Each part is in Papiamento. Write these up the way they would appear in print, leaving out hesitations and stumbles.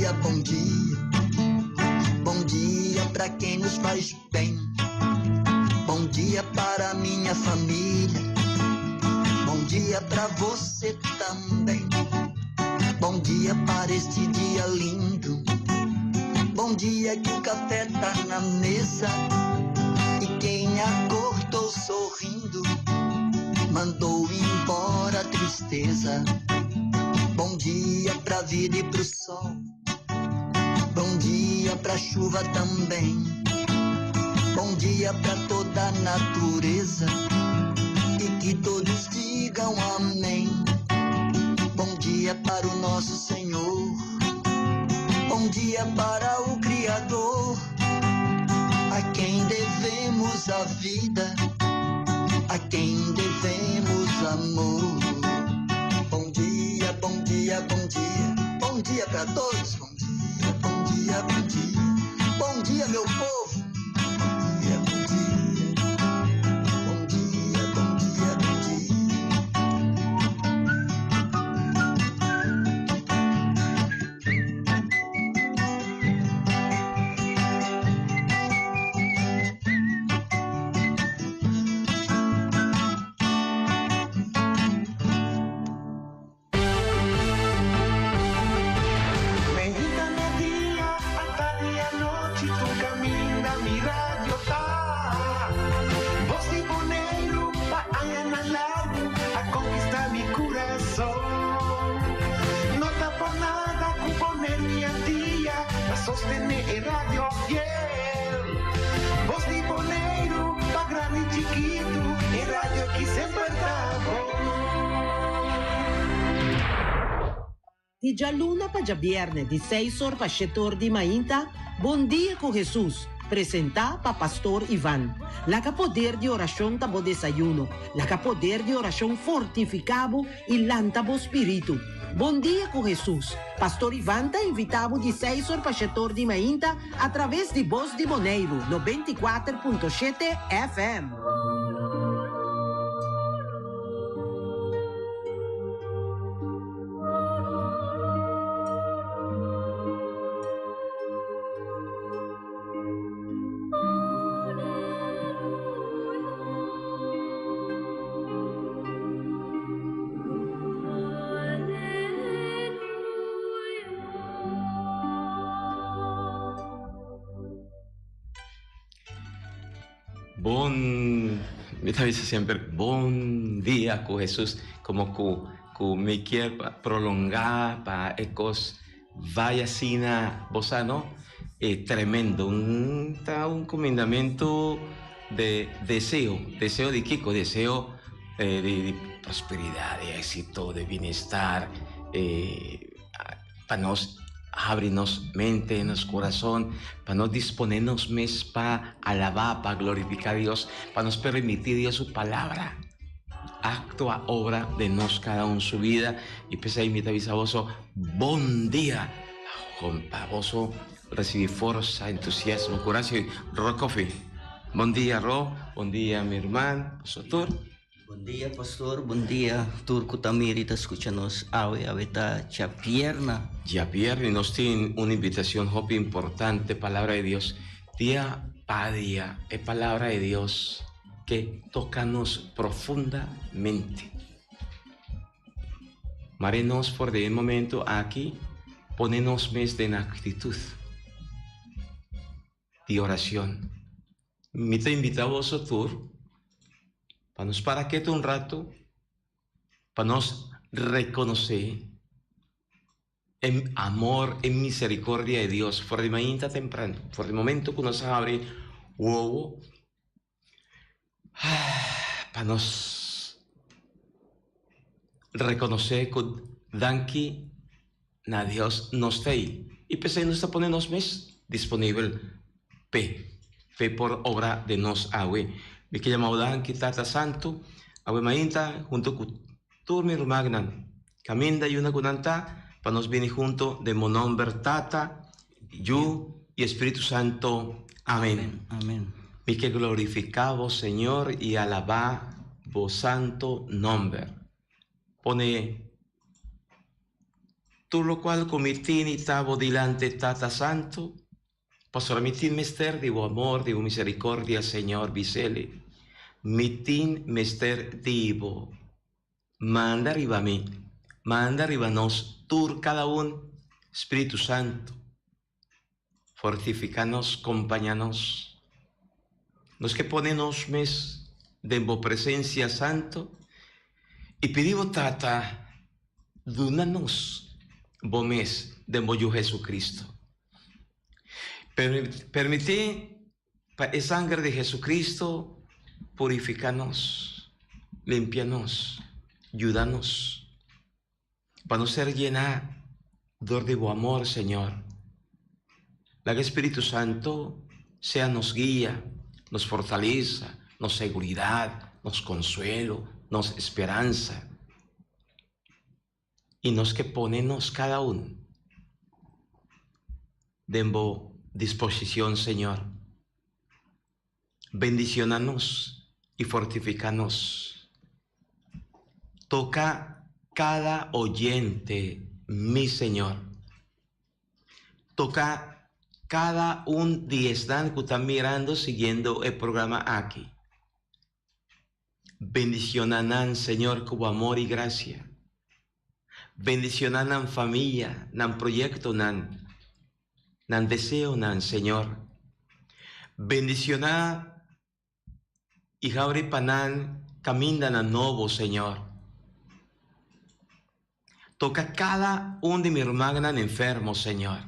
dia, bom dia. Bom dia pra quem nos faz bem. Bom dia para minha família. Bom dia pra você também. Bom dia para este dia lindo. Bom dia que o café tá na mesa. E quem acordou sorrindo mandou embora a tristeza. Bom dia pra vida e pro sol. Bom dia pra chuva também. Bom dia pra toda a natureza. E que todos digam amém. Bom dia para o nosso Senhor. Bom dia para o Criador. A quem devemos a vida, a quem devemos amor. Bom dia, bom dia, bom dia. Bom dia para todos. Bom dia, bom dia, bom dia. Bom dia, meu povo. Bom dia, bom dia. Bom dia, bom dia, bom dia. Meinta, merdia, atardi i anochi, tur kaminda mi radio ta. Bos di Boneiru pa añanan largu a konkistá mi kurason. No ta por nada ku Boneiru i Antia ta sostené e radio fiel. Bos di Boneiru pa grandi i chikitu, e radio aki semper ta bon. Di djaluna pa djabierne di seis or pa shete or di mainta, Bon Dia ku Hesus, presentá pa Pastor Ivan. Laga poder di orashon ta bo desayuno, laga poder di orashon fortifiká bo i lanta bo spiritu. Bon Dia ku Hesus, Pastor Ivan ta invitá bo di seis or pa shete or di mainta atraves di Bos di Boneiru 94.7 FM. Bon, mi ta bisa semper bon dia ku Hesus, komo ku ku mi kier pa prolongá pa e kos vaya asina, bo sa no? E tremendo, un ta un kumindamentu de deseo, deseo di kiko? Deseo di prosperidat, di éksito, di bienestar, pa nos habri nos mente, nos kurason, pa nos disponé nos mes pa alabá, pa glorifiká Dios, pa nos permití Dios su palabra aktua obra den nos kada un su vida. I p'esei mi ta bisa boso, bon dia! Pa boso risibí forsa, entusiasmo, kurashi. Ro Koffie, bon dia Ro, bon dia mi ruman, boso tur. Bon dia pastor, bon dia tur ku ta mira i ta skucha nos awe. Awe ta djabierna. Djabierna i nos tin un invitashon hopi importante, Palabra di Dios. Dia pa dia e Palabra di Dios ke toka nos profundamente. Mare nos for di e momento aki pone nos mes den aktitut di oracion. Mi ta invita boso tur pa nos para ketu un rato pa nos reconoce e amor, e misericordia di Dios for di mainta temprano, for di momento cu nos a habri wowo pa nos reconoce cu danki na Dios nos ta ei y p'esei nos ta pone nos mes disponibel p'e, p'e por obra den nos awe. Mi ke yama bo danki Tata Santu, awe mainta hunto ku tur mi rumannan kaminda yuna ku nan ta pa nos bini hunto den bo nomber Tata, Yu y Espiritu Santo. Amen. Amen. Mi ke glorifiká bo Señor y alabá bo santo nomber. Pone. Tur lokual ku mi tin i ta bo dilanti Tata Santu, pasobra mi tin mester di bo amor, di bo misericordia, Señor, bis'El, Mi tin mester di bo. Manda riba mi, manda riba nos tur kada un, Spiritu Santu. Fortifica nos, compaña nos. Nos ke pone nos mes den bo presencia santo y pidi bo Tata duna nos bo mes den bo Yu Jesucristo. Permiti pa e sangre di Jesucristo purifica nos, limpia nos, yuda nos. Pa nos ser yená dor di bo amor, Señor. Laga e Spiritu Santo sea nos guia, nos fortalesa, nos seguridad, nos consuelo, nos esperansa. I nos ke pone nos cada un den bo disposicion, Señor. Bendiciona nos y fortifica nos. Toca cada oyente, mi Señor. Toca cada un di esnan cu ta mirando, siguiendo e programa aki. Bendiciona nan, Señor, cu bo amor y gracia. Bendiciona nan familia, nan proyectonan, nan deseonan, Señor. Bendiciona y habri pa nan camindanan nobo, Señor. Toca cada un di mi rumannan enfermo, Señor.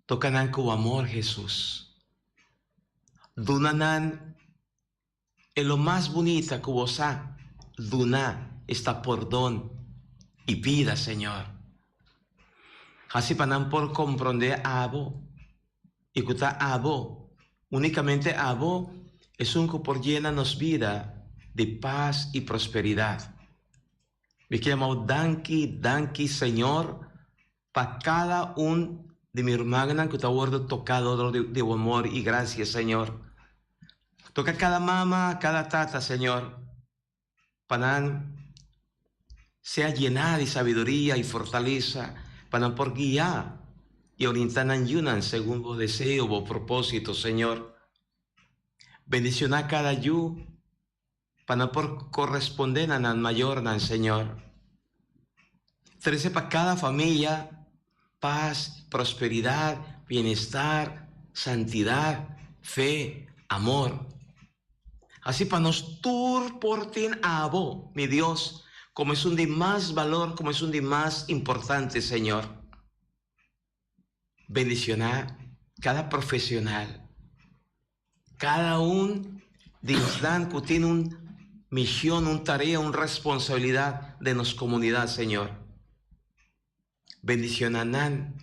Toca nan cu amor, Jesus. Duna nan E lo mas bunita ku bo sa duna esta pordon i bida, Señor. Hasi pa nan por komprondé abo i ku ta abo, únikamente abo, esun ku por yena nos bida di pas i prosperidat. Mi ke yamau danki, danki, Señor, pa kada un di mi rumannan ku ta wòrdu toká dor di bo amor i grasia, Señor. Toka kada mama, kada tata, Señor, pa nan sea yená di sabiduria i fortalesa pa nan por guiá i orientá nan yunan segun bo deseo, bo propósito, Señor. Bendishoná kada yu pa nan por corresponde na nan mayornan, Señor. Trece pa cada familia paz, prosperidad, bienestar, santidad, fe, amor. Así pa nos tur por tin abo, mi Dios, como esun di mas balor, como esun di mas importante, Señor. Bendiciona cada profesional, cada un di esnan cu tin un mision, un tarea, un responsabilidad den nos comunidad, Señor. Bendiciona nan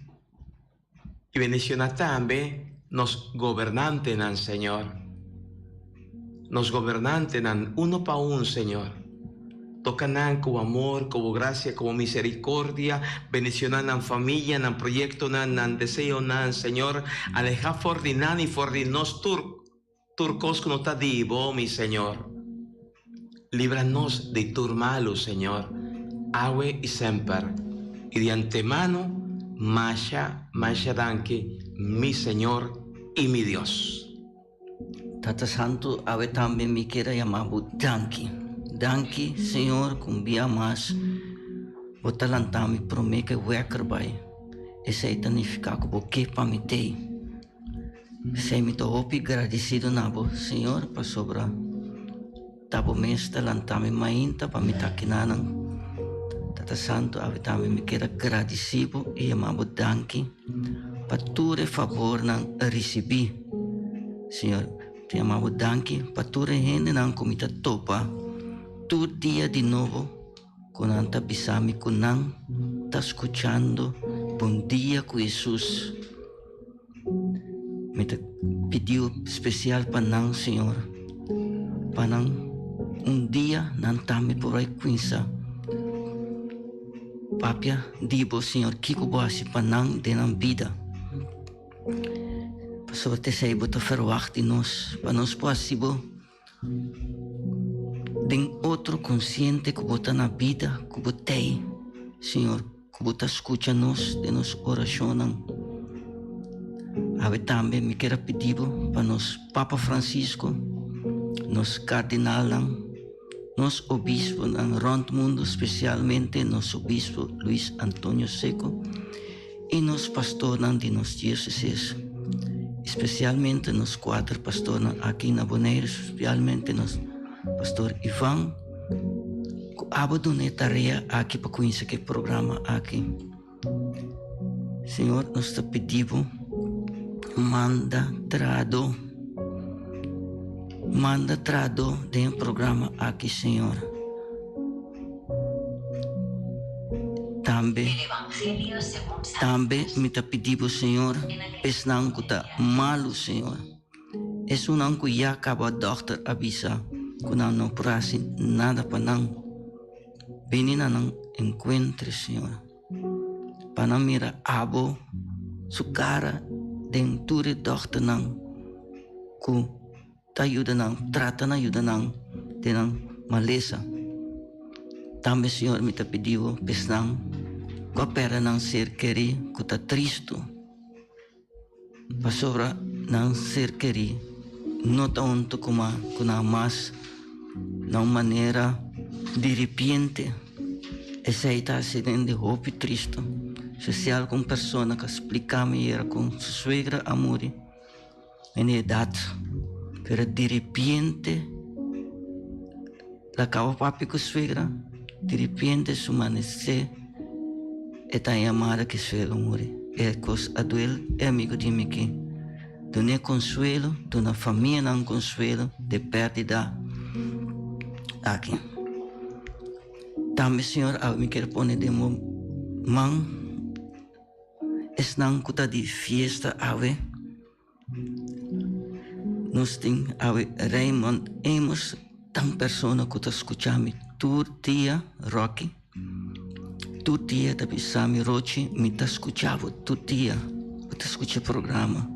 y bendiciona tambe nos gobernantenan, Señor. Nos gobernantenan, uno pa un, Señor. Toca nan cu bo amor, cu bo gracia, cu bo misericordia. Bendiciona nan familia, nan proyectonan, nan deseonan, Señor. Aleja for di nan y for di nos tur, tur cos cu no ta di bo, mi Señor. Libra nos di tur malu, Señor, awe y semper. Y di antemano, masha, masha danki, mi Señor y mi Dios. Tata Santu, awe tambe mi kier a yama bo danki. Danki, Señor, ku un bia mas bo ta lanta mi promé ku e wèker bai. Esei ta nifiká ku bo ke pa mi tei. P'esei mi ta hopi gradisido na bo, Señor, pasobra ta bo mes ta lanta mi mainta pa mi ta kinanan. Tata Santu, awe tambe mi kier a gradisí bo i yama bo danki. Pa tur e favornan risibí. Señor, ta yama bo danki pa tur e hendenan ku mi ta topa tur dia di nobo ku nan ta bisa mi ku nan ta skuchando Bon Dia ku Hesus. Mi ta pidiu spesial pa nan, Señor, pa nan un dia nan tambe por bai kuinsa. Papia di bo, Señor, kiko bo hasi pa nan den nan bida. Pasobra t'esei bo ta ferwagt di nos, pa nos por hasi bo den otro konsiente ku bo ta na bida, ku bo t'ei. Señor, ku bo ta skucha nos den nos orashonnan. Awe tambe mi kier a pidi bo pa nos Papa Francisco, nos kardinalnan, nos obisponan rònt mundu, spesialmente nos obispo Luis Antonio Seco i nos pastornan di nos diosesis, spesialmente nos kuater pastornan aki na Boneiru, spesialmente nos pastor Ivan, ku abo duna e tarea aki pa kuminsa ku e programa aki. Señor, nos ta pidi bo, manda trahadó, manda trahadó den e programa aki, Señor. Tambe, tambe mi ta pidi bo, Señor, esnan ku ta malu, Señor, esunnan ku ya kaba dòkter a bisa ku nan no por hasi nada pa nan. Bini na nan enkuentre, Señor, pa nan mira Abo su kara den tur e dòkternan ku ta yuda nan, trata na yuda nan den nan malesa. Tambe, Señor, mi ta pidi Bo pa esnan ku a pèrdè nan ser kerí ku ta tristu. Pasobra nan ser kerí no ta huntu kuma ku nan mas na un manera diripiente. Esei ta hasi hende hopi tristu. Spesial ku un persona ku a splika mi yera ku su suegra a muri en e edat, pero diripiente el a kaba papia ku suegra, diripiente su manesé. E ta yamada ki suelo muri. E kos a duel e amigo di mi ki dun'é konsuelo, duna famianan konsuelo de pèrdida aki. Tambe Señor awe mi kier pone den bo man esnan ku ta di fiesta awe. Nos tin awe Raymond Amos ta un persona ku ta skucha mi tur dia, Rocky. Tur dia ta bisa mi, Rochi, mi ta skucha bo tur dia. Bo ta skucha e programa.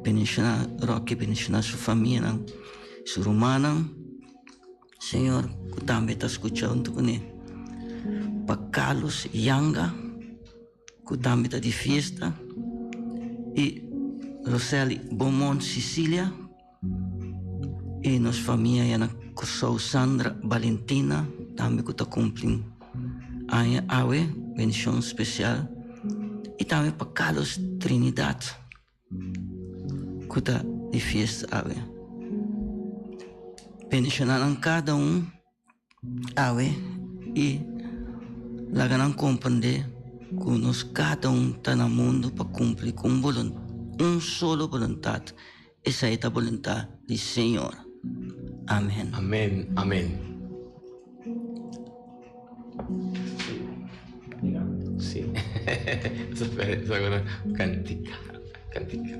Bendishoná Rocky, bendishoná su famianan, su rumannan. Señor ku tambe ta skucha huntu kuné. Pa Carlos Yanga. Ku tambe ta di fiesta i Rosely Beaumont Cicilia i nos famia ya na Kòrsou Sandra Balentina tambe ku ta kumpli aña awe bendishon spesial i tambe pa Carlos Trinidad ku ta di fiesta awe bendishona nan kada un. Awe i laga nan komprendé ku nos kada un ta na mundu pa kumpli ku un un solo boluntat, esei ta boluntat di Señor. Amen. Amen, amen. Sí. Kantika, kantika.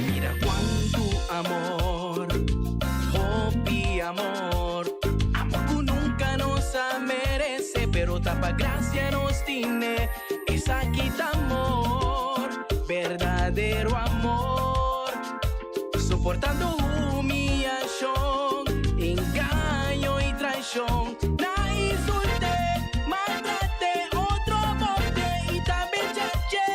Mira cuanto amor, hopi amor, amor cu nunca nos a merece, pero ta pa gracia nos tine, esaki ta amor, berdadero amor, soportando humillacion, engaño y traicion, na insulte, maltrate, otro bote y tambe chache,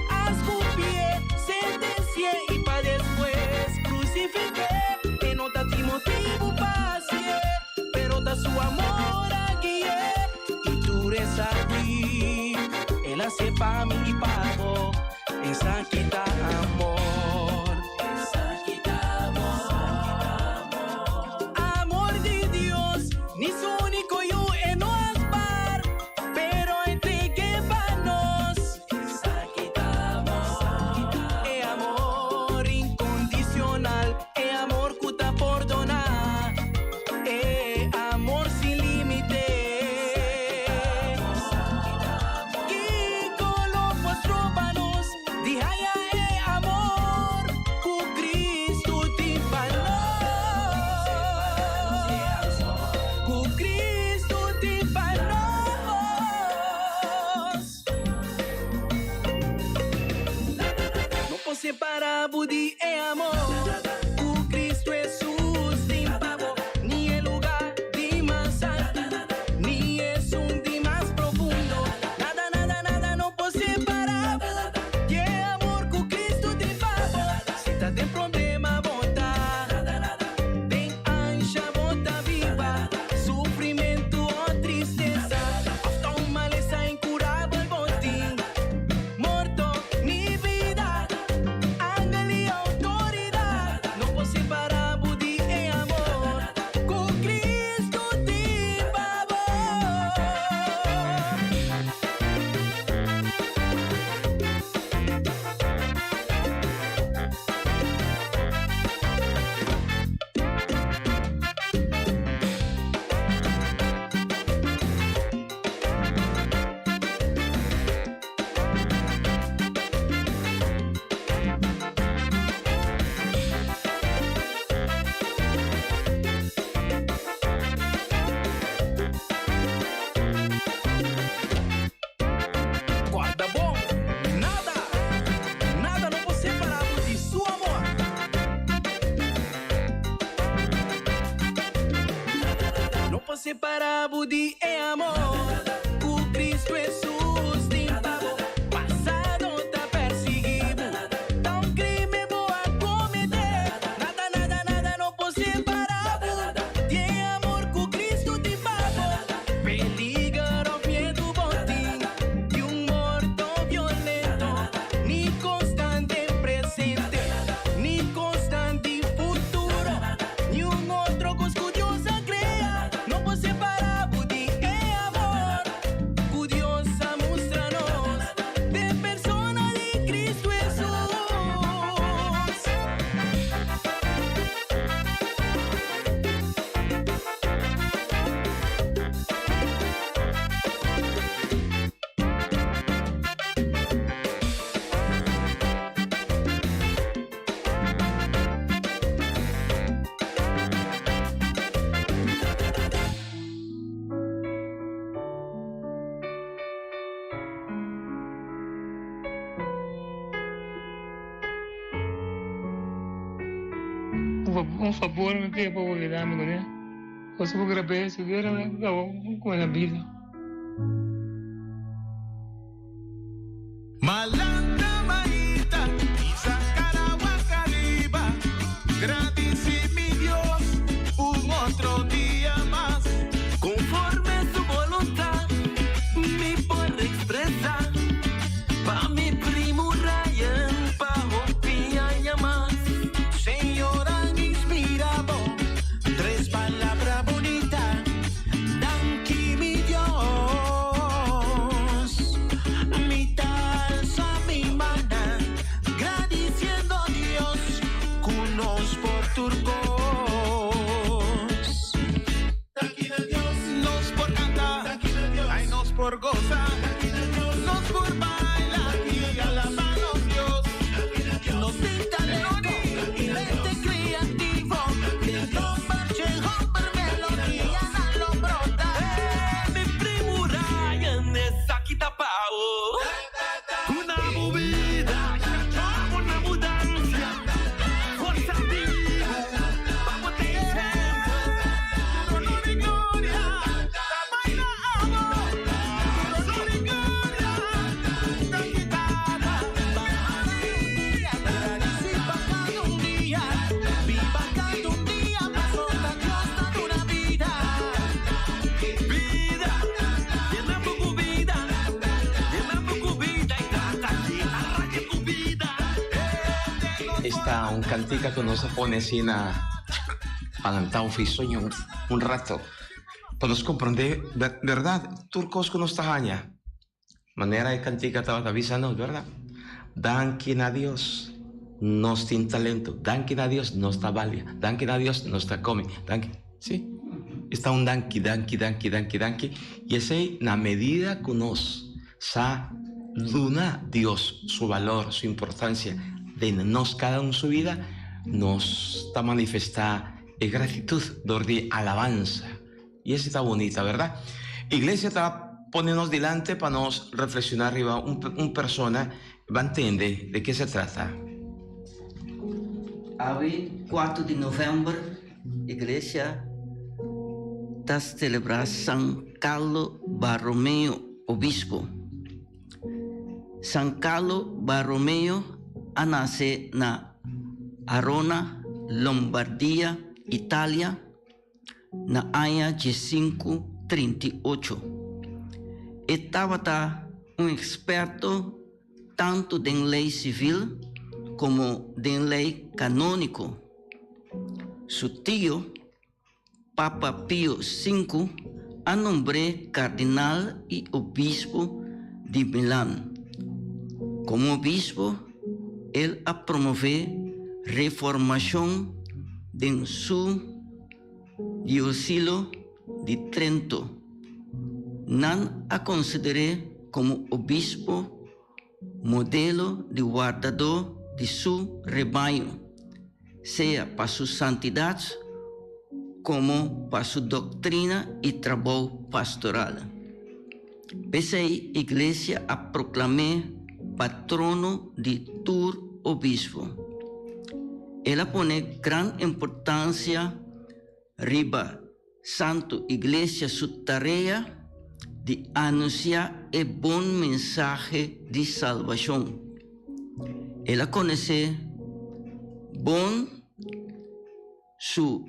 a scupie, sentencie y pa despues crucifique. E no ta tin motibu pa hacie, pero ta su amor a gui'e. Y tur esaki el a hacie pa mi y pa bo. Esaki ta amor. Esaki ta amor. Amor di Dios, ni su único yu e no a spar, pero a entregu'é pa nos. Esaki ta amor. E amor incondicional, e amor cu ta pordoná, e amor sin límite. Kiko lo por stroba nos di haya e por separa bo di e amor ku Cristo Hesus tin pa bo. Pasado ta persigi bo, ta un crimen bo a comete. Nada, nada, nada no por separa bo di e amor ku Cristo tin pa bo. Peliger of miedu bo tin di un morto violento, ni constante presente, ni constante futuro. Ni un otro cos cu Dios a crea no por separa bo di e amor cu Dios a mustra nos den persona di Cristo Hesus. Un fabor mi pidi pa bo yuda mi kuné. Cosa ku grab'é sikiera mi kaba ku na bida. Malanta maita y saca ariba, gradici mi Dios un otro dia mas. Conforme su voluntad mi por expresa pa mi primo Ryan pa hopi aña mas. Señor a inspira bo tres palabra bunita. Danki mi Dios, mi ta alsa mi mannan, gradiciendo Dios cu nos por tur cos. Danki na Dios, nos por canta, ay nos por goza, nos por baila y alaba nos Dios. Nos tin talento y mente creativo, den homber homber melodia nan lo brota. Mi primo Ryan esaki ta pa bo. Una bubida, una mudanza, forza vivo, pa bo ta ejemplo. Honor y gloria, ta baila abo. Honor y gloria, ta guitarra, melodía, gradici pa cada un dia, biba cada un dia, pasobra Dios ta duna bida. Bida, yena bo cu bida, yena bo cu bida y trata di arranca cu bida. Esta un cantica cu nos a pone asina pa lanta un fi sueño un rato pa nos comprende berdad tur cos cu nos ta haña. Manera e cantica tabata bisa nos, berdad? Danki na Dios nos tin talento, danki na Dios nos ta balia, danki na Dios nos ta come, danki, si, esta un danki, danki, danki, danki, danki, y esey na medida cu nos sa duna Dios su valor, su importancia den nos cada un su vida, nos ta manifesta e gratitud dor di alabanza. Y ese ta bonita, verdad? Iglesia ta pone nos dilante pa nos reflexiona riba un, un persona ba ntende de ke se trata. Awe 4 di november iglesia ta celebra San Carlo Barromeo Obispo. San Carlo Barromeo a nace na Arona, Lombardia, Italia, Na aña diesinku 38 e tabata un eksperto tantu den lei sivil komo den lei kanóniko. Su tio, Papa Pio Sinku, a nombr'é kardinal i obispu di Milan. Komo obispu, el a promové reformashon den su diosilo di Trento. Nan a konsider'é komo obispo modelo di wardadó di su rebaño, sea pa su santidat komo pa su doktrina i trabou pastoral. P'esei Iglesia a proklam'é patrono di tur obispo. El a pone gran importansia riba. Santu Iglesia su tarea di anunsiá e bon mensahe di salbashon. El a konosé bon su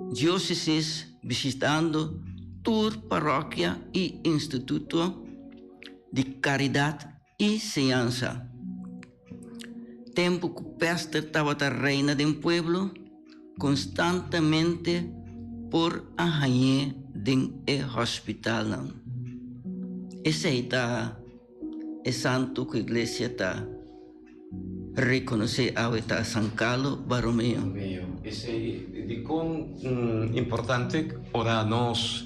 diósesis bishitando tur parokia i instituto di karidat i siñansa. Tempu ku pèster tabata reina den pueblo, konstantemente por a hañ'é den e hospitalnan. Esei ta e santu ku iglesia ta rekonosé awe ta San Carlo Borromeo. Esei dikon importante ora nos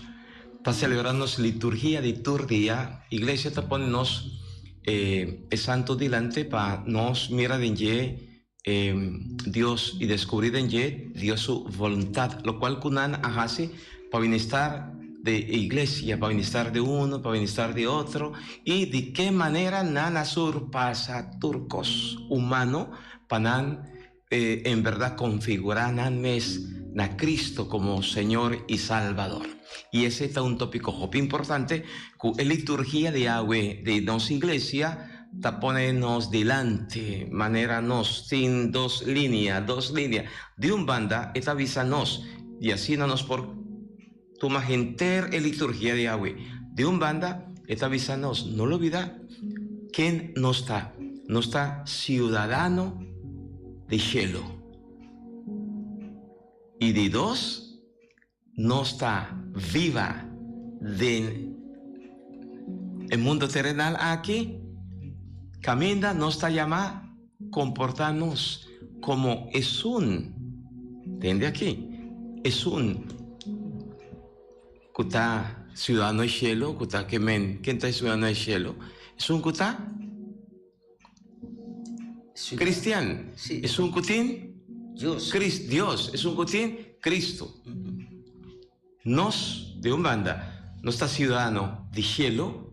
Ta celebra nos liturgia di tur dia. Iglesia ta pone nos e santo dilante pa nos mira den dje Dios y descubri den dje Dios su voluntad, locual cu nan a haci pa bienestar de e iglesia, pa bienestar de uno, pa bienestar de otro y di ke manera nan a surpasa tur cos humano pa nan en berdad configura nan mes na Cristo como Señor y Salvador. Y ese ta un topico hopi importante cu e liturgia di awe di nos iglesia ta pone nos dilanti, manera nos tin dos linea, dos linea. Di un banda e ta bisa nos, y asina nos por tuma henter e liturgia di awe. Di un banda e ta bisa nos, no lubida ken nos ta. Nos ta ciudadano di shelu. Y di dos, nos ta viva den e mundo terenal aki, caminda nos ta yama comporta nos como esun, tende aki, esun cu ta ciudadano di cielo, cu ta ke men, ken ta e ciudadano di cielo? Esun cu ta cristian, esun cu tin Dios, Dios, esun cu tin Cristo. Nos, di un banda, nos ta ciudadano di cielo,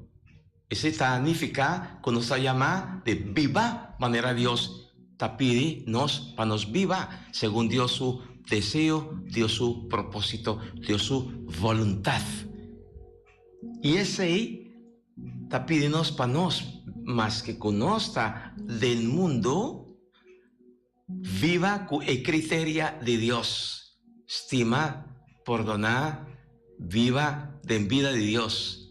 Esei ta nifiká ku nos ta yamá di biba manera Dios ta pidi nos pa nos biba, segun Dios su deseo, Dios su propósito, Dios su boluntat. I esei ta pidi nos pa nos, maske ku nos ta den mundu, Viva ku e kriteria di Dios. Stima, pordoná, viva den bida di Dios.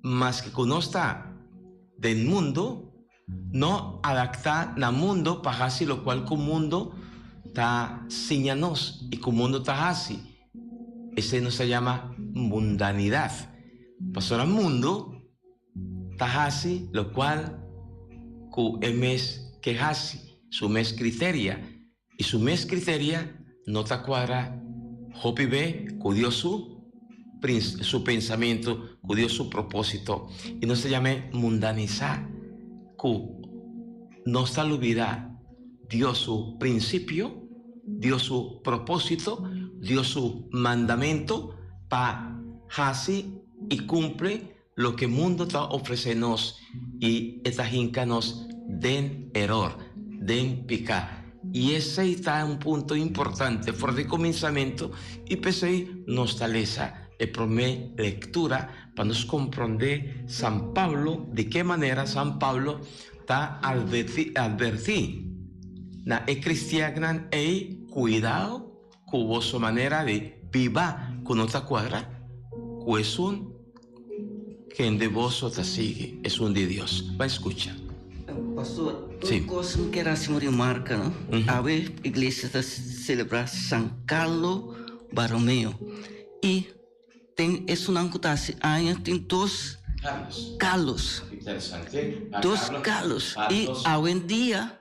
Maske ku nos ta den mundu, no adaktá na mundu pa hasi lokual ku mundu ta siña nos i ku mundu ta hasi. Esei nos ta yama mundanidat. Pasobra mundu ta hasi lokual ku e mes ke hasi, su mes kriteria, i su mes kriteria no ta kuadra hopi be ku Dios su su pensamentu, ku Dios su propósito. I nos ta yam'é mundanisá, ku nos ta lubidá Dios su prinsipio, Dios su propósito, Dios su mandamentu pa hasi i kumpli loke mundu ta ofresé nos i e ta hinka nos den eror, den piká. I esei ta un punto importante for di kuminsamentu i p'esei nos ta lesa e promé lektura pa nos komprondé San Pablo, di ke manera San Pablo ta atvertí na e kristiannan ei, Kuidao Ku boso manera di biba ku no ta kuadra ku esun kende boso ta sigui, esun di Dios. Bai skucha. Pastor, un kos mi kier hasi un remarka, no? Awe iglesia ta selebrá San Carlo Barromeo i den esunnan ku ta hasi aña tin dos Carlos. Dos Carlos. I awendia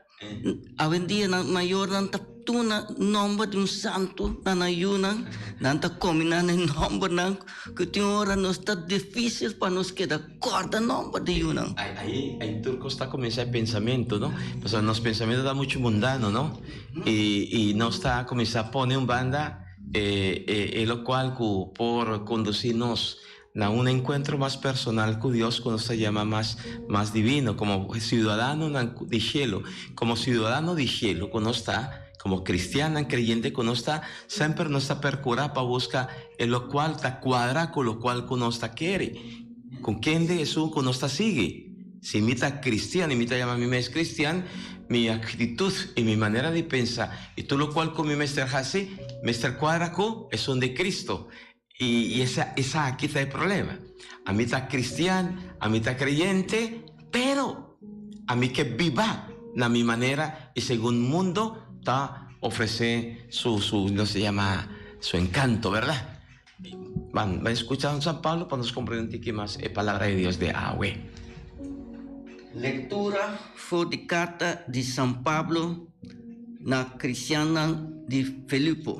Awendia nan mayornan ta tuna nomber di un santu na nan yunan, nan ta kombiná nan e nombernan ku tin ora nos ta difísil pa nos keda kòrda nomber di yunan. Ahí ahí tur kos ta kuminsá e pensamentu, no? Pasobra nos pensamentu ta muchu mundano, no? I i nos ta kuminsá pone un banda e e e lokual ku por kondusí nos Na un encuentro mas personal cu Dios cu nos ta yama mas mas divino, como ciudadanonan di cielo, como ciudadano di cielo cu nos ta, Komo kristiannan kreyente ku nos ta, semper nos ta perkurá pa buska e lokual ta kuadra ku lokual ku nos ta kere. Ku kende esun ku nos ta sigui? Si mi ta kristian i mi ta yama mi mes kristian, mi aktitut i mi manera di pensa i tur lokual ku mi mester hasi mester kuadra ku esun di Kristu. I esaki ta e problema. Ami ta kristian, ami ta kreyente, pero ami ke biba na mi manera i segun mundo ta ofresé su, su, nos ta yama su enkanto, bèrdat? Ban ban skucha San Pablo pa nos komprende un tiki mas e Palabra di Dios di awe. Lektura for di karta di San Pablo na kristiannan di Filipo.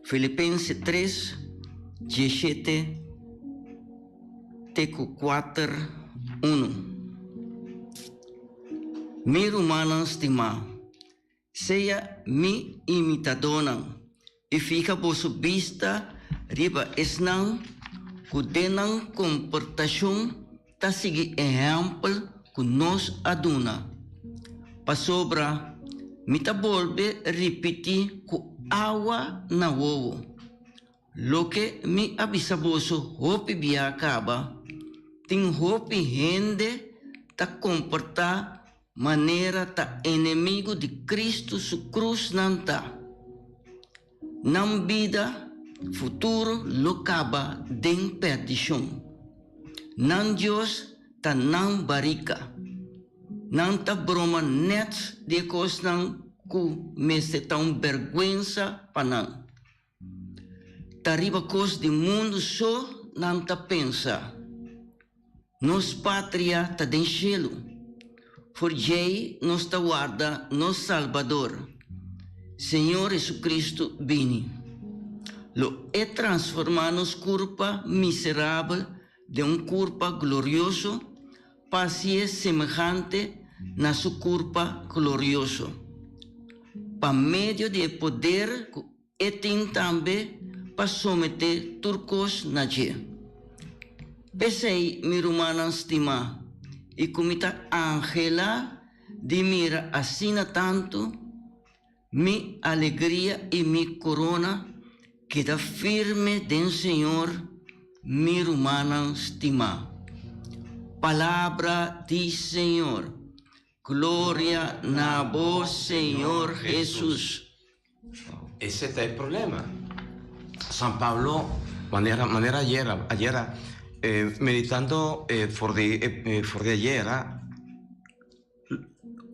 Filipense tres, dieshete te ku kuater, unu. Mi rumannan stimá, sea mi imitadónan i fiha boso bista riba esnan ku den nan komportashon ta sigui ehèmpel ku nos a duna, pasobra mi ta bolbe ripití ku awa na wowo loke mi a bisa boso hopi bia kaba, tin hopi hende ta komportá manera ta enemigu di Kristu su krus nan ta. Nan bida futuro lo kaba den perdishon. Nan Dios ta nan barika. Nan ta broma nèt di e kosnan ku mester ta un bèrgwensa pa nan. Ta riba kos di mundu so nan ta pensa. Nos patria ta den shelu. For djei nos ta warda nos Salbador, Señor Jesucristo, bini. Lo E transformá nos kurpa miserabel den un kurpa glorioso pa hasié semehante na Su kurpa glorioso, pa medio di e poder ku E tin tambe pa someté tur kos na dje. P'esei, mi rumannan stimá, i ku mi ta anhelá di mira asina tantu, mi alegria i mi korona keda firme den Señor, mi rumannan stimá. Palabra di Señor. Gloria na bo, Señor Jesus. Ese ta e problema. San Pablo, manera manera ayera, ayera meditando for di for di ayera,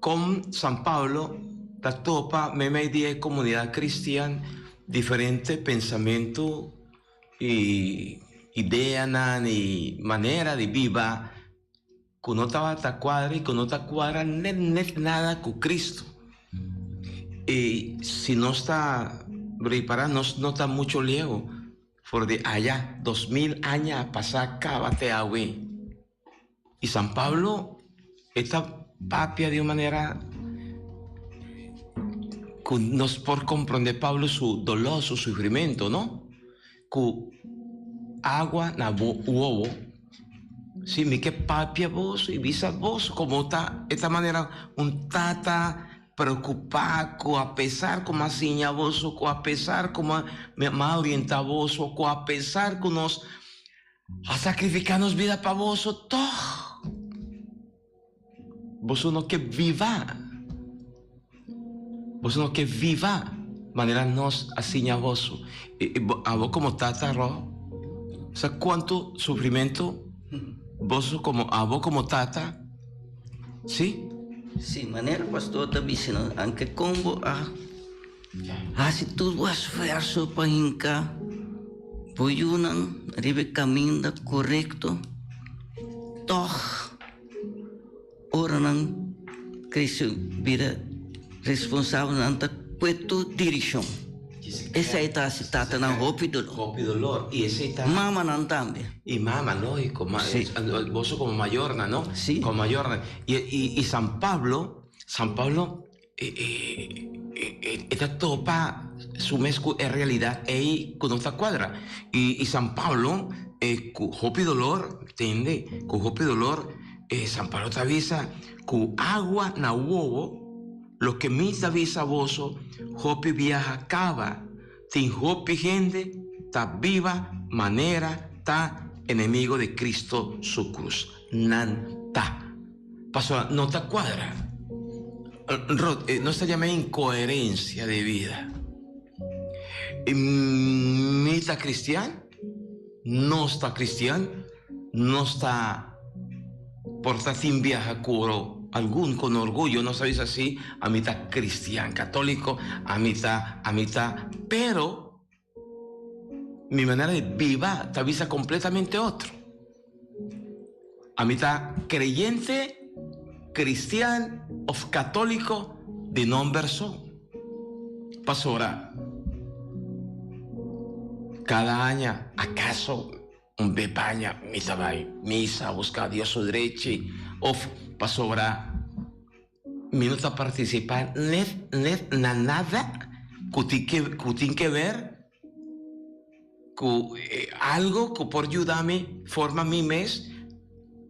kon San Pablo ta topa meimei di e komunidat kristian diferente pensamentu i ideanan i manera di biba. Ku no tabata kuadra i ku no ta kuadra net net nada ku Kristu. I si nos ta ripará nos no ta mucho leu for di aya, 2000 aña a pasá kaba te awe. I San Pablo e ta papia di un manera ku nos por komprondé Pablo su doló, su sufrimentu, no? Ku agua na bo wowo. Si mi ke papia boso i bisa boso komo ta e ta manera un tata preokupá ku apesar ku mi a siña boso, ku apesar ku mi a orientá boso, ku apesar ku nos a sakrifiká nos bida pa boso, tòg boso no ke biba. Boso no ke viva manera nos a siña boso. I abo komo tata ro sa kuantu sufrimentu boso komo abo komo tata si. Si, manera pastor ta bisa nos, anke kon bo a hasi tur bo esfuerso pa hinka bo yunan riba e kaminda korekto, tòg Ora nan crece bira responsabel nan ta cue tur direccion. Esey ta haci tatanan hopi dolor. Hopi dolor y esey ta. Mamanan tambe. Y mama logico. Si. Boso como mayornan no? Si. Como mayornan. Y y San Pablo, San Pablo e ta topa su mes cu e realidad ey cu no ta cuadra. Y San Pablo cu hopi dolor, tende, cu hopi dolor San Pablo ta bisa cu agua na wowo. Loke mi ta bisa boso, hopi biaha kaba, tin hopi hende ta biba manera ta enemigo di Cristo su cruz. Nan ta. Pasobra no ta cuadra. Rod, nos ta yama incoherencia di bida. Mi ta cristian, nos ta cristian, nos ta por ta tin biaha cu algun con orguyo nos ta bisa si, ami ta cristian catolico, ami ta, ami ta, pero Mi manera di biba ta bisa completamente otro. Ami ta creyente, cristian of catolico di nomber so. Pasobra cada aña acaso un be paña mi ta bay misa busca Dios su drechi of pasobra Mi no ta partisipá net net na nada ku tin ke ku tin ke ber ku algo ku por yuda mi forma mi mes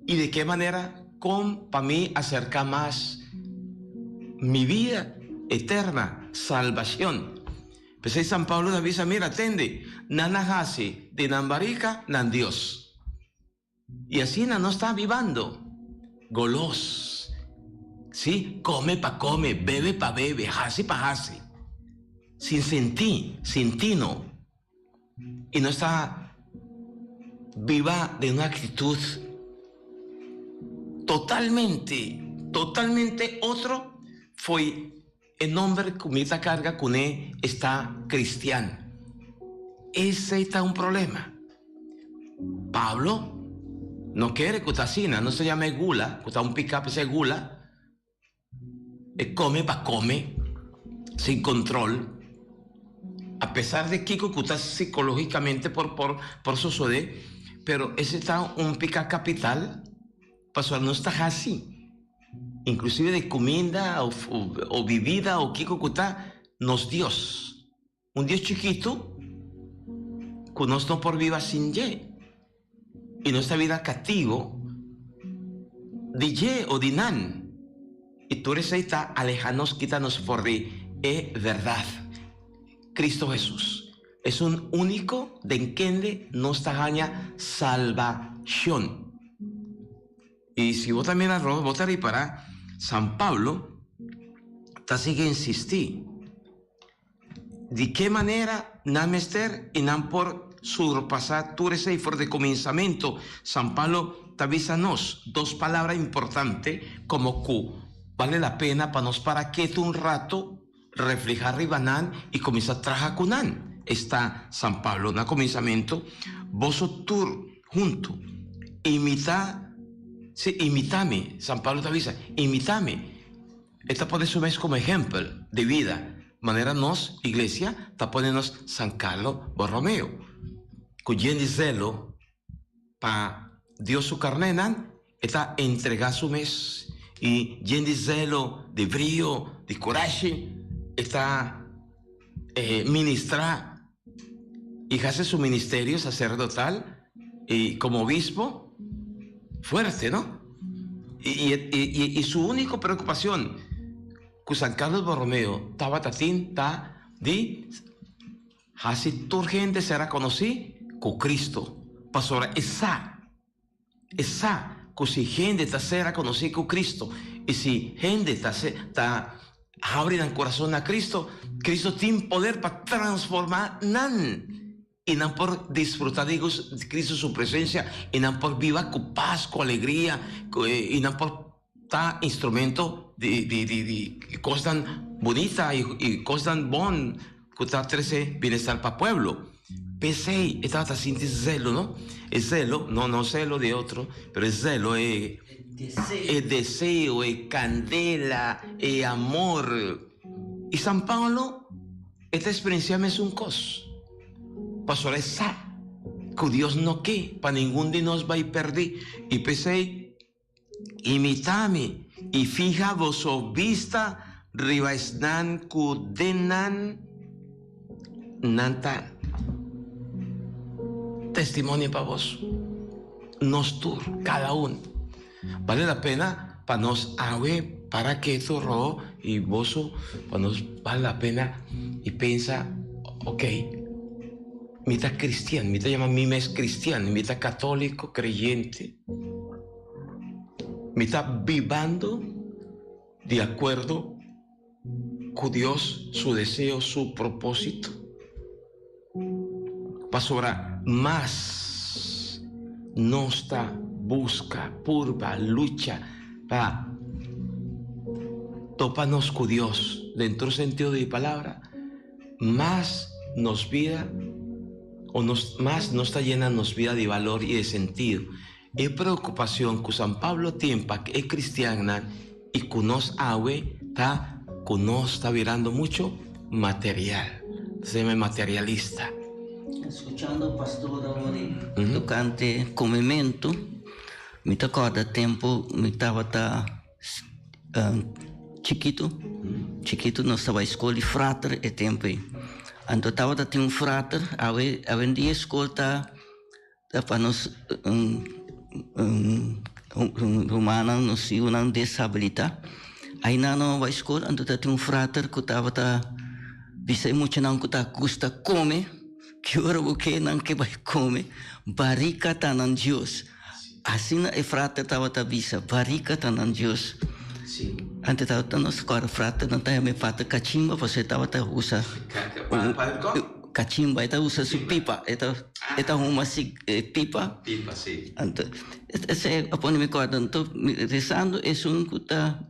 i di ke manera kon pa mi aserká mas mi bida eterna, salbashon. P'esei San Pablo ta bisa, Mira, tende, nan a hasi di nan barika nan dios. I asina nos ta bibando. Golos. Sí, come pa come, bebe pa bebe, haci pa haci. Sin sentí, sin tino. I nos ta biba den un actitud totalmente, totalmente otro fo'i e nomber cu mi ta carga cune esta cristian. Esey ta un problema. Pablo no kere cu ta asina, nos ta yama e gula, cu ta un pica p'esey gula, e come pa come, sin control, a pesar de kico cu ta psicologicamente por por por sosode, pero ese ta un pica capital, pasobra nos ta haci. Inclusive di cuminda of of bibida o kico cu ta, nos Dios. Un Dios chikito cu nos no por biba sin dje. Y nos ta bira catibo di dje o di nan. Y tur esey ta aleha nos, kita nos for di e berdad, Cristo Jesus. Esun unico den kende nos ta haña salbacion. I si bo ta mira rònt, bo ta ripará San Pablo ta sigui insistí di ke manera nan mester i nan por surpasá tur esei. For di kuminsamentu, San Pablo ta bisa nos dos palabra importante komo ku bale la pena pa nos para ketu un ratu, reflehá riba nan i kuminsá traha ku nan. Esta San Pablo na kuminsamentu, Boso tur huntu, imitá, sí, imitá mi. San Pablo ta bisa, Imitá mi. E ta pone su mes komo ehèmpel di bida, manera nos, iglesia, ta pone nos San Carlo Borromeo, ku yen di zelo pa Dios su karnénan, E ta entregá su mes i yen di zelo, di brio, di kurashi, e ta ministrá i hasi su ministerio saserdotal i komo obispo fuerte, no? I su úniko preokupashon ku San Carlos Borromeo tabata tin ta di hasi tur hende sera konosí ku Cristo, pasobra e sa. E sa ku si hende ta sera konosí ku Cristo i si hende ta ta habri nan kurason na Cristo, Cristo tin poder pa transformá nan i nan por disfrutá di Cristo su presensia i nan por biba ku pas, ku alegria i nan por ta instrumento di di di di kosnan bunita i i kosnan bon ku ta trese bienestar pa pueblo. P'esei e tabata sinti zelo, no? E zelo, no no zelo di otro, pero e zelo, e e deseo, e kandela, e amor. I San Paolo e ta eksperensiá mesun kos. Pasobra e sa ku Dios no ke pa ningun di nos bai pèrdí. I p'esei Imitá mi i fiha boso bista riba esnan ku den nan nan ta testimonio pa boso. Nos tur, kada un. Bale la pena pa nos awe. Para ketu ro y boso pa nos bal la pena y pensa, ok, mi ta cristian, mi ta yama mi mes cristian, mi ta catolico creyente, mi ta bibando di acuerdo cu Dios su deseo, su proposito. Pasobra mas nos ta busca, purba, lucha pa topa nos cu Dios den tur sentido di palabra, mas nos bida o nos mas nos ta yena nos bida di balor y di sentido. E preocupacion cu San Pablo tin pa e cristiannan y cu nos awe ta cu nos ta birando mucho material, se llama materialista. Escuchando pastor awor tocante comemento, mi ta corda tempo mi tabata chikito, chikito nos ta bai scol di frater e tempo ei. Anto tabata tin un frater, awe awendia e scol ta. Ta pa nos rumannan, nos yunan deshabilitá. Ainan nan a bai skol, anto ta tin un frater ku tabata bisa e muchanan ku ta gusta kome, ki ora bo ke nan ke bai kome, barika ta nan Dios. Asina e frater tabata bisa, barika ta nan Dios. Anto tabata nos kòrda fraternan ta yama e frater kachimba pasobra e tabata usa. Kachimba, e ta usa su pipa, e ta e ta huma si pipa. Pipa, si. Anto, esei a pone mi kòrda. Anto, rezando esun ku ta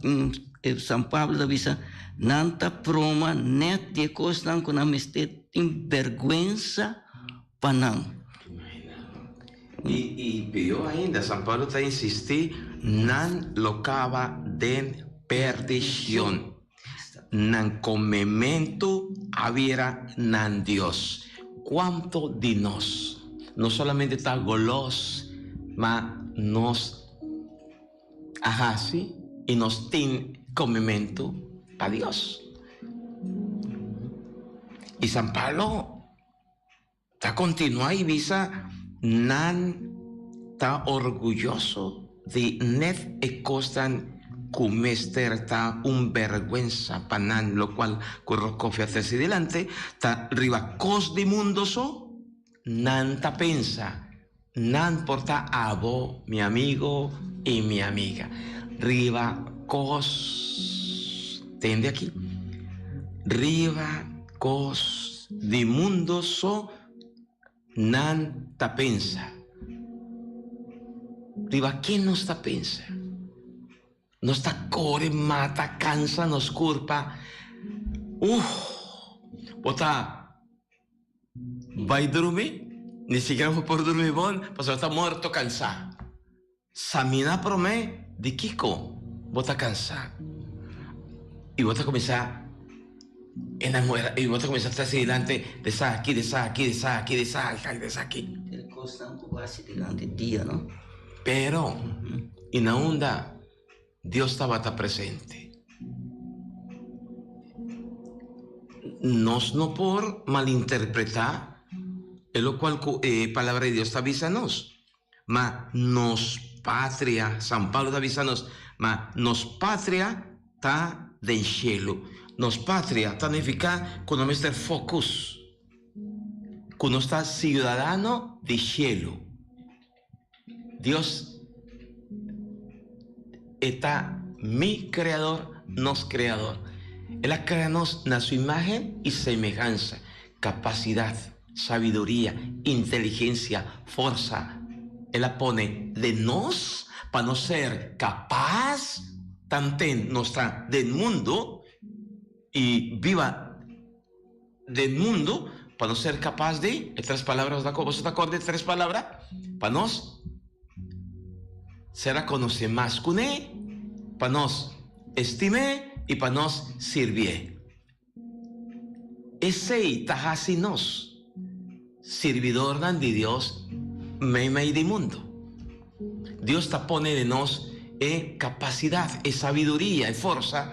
San Pablo ta bisa, nan ta broma nèt di e kosnan ku nan mester tin bèrgwensa pa nan. Imagina. I i pió ainda, San Pablo ta insistí, nan lo kaba den perdishon. Nan komementu a bira nan Dios. Kuantu di nos no solamente ta golos, ma nos a hasi i nos tin komementu pa Dios? I San Pablo Ta kontinuá i bisa, Nan ta orguyoso di nèt e kosnan ku mester ta un bèrgwensa pa nan, lokual ku Rokofia trese dilanti ta riba kos di mundu so. Nan ta pensa, Nan por ta abo, mi amigo i mi amiga, riba kos, tende aki, riba kos. Di mundo so nan ta pensa. Riba ken nos ta pensa? Nos ta kore, mata, kansa nos kurpa. Uf! Bo ta bai drumi? Ni sikiera bo por drumi bon pasobra bo ta morto kansá. Samina promé di kiko bo ta kansá i bo ta kuminsá enamorá i bo ta kuminsá trese dilanti di esaki, di esaki, di esaki, di esaki, di esaki. E kosnan ku bo hasi durante dia, no? Pero, i na unda Dios tabata presente? Nos no por malinterpretá e lokual ku e Palabra di Dios ta bisa nos. Ma nos patria, San Pablo ta bisa nos, ma nos patria ta den shelu. Nos patria ta nifiká ku nos mester focus, ku nos ta siudadano di shelu. Dios e ta mi Kreador, nos Kreador. El a krea nos na su imágen i semehansa, kapasidat. Sabiduria, inteligencia, forsa, el a pone den nos pa nos ser capaz tanten nos ta den mundo y biba den mundo pa nos ser capaz di, e tres palabra boso ta acorda e tres palabra? Pa nos ser a conoce mas cune, pa nos estime y pa nos sirbié. Esei ta hasi nos, sirbidornan di Dios meimei di mundu. Dios ta pone den nos e kapasidat, e sabiduria, e forsa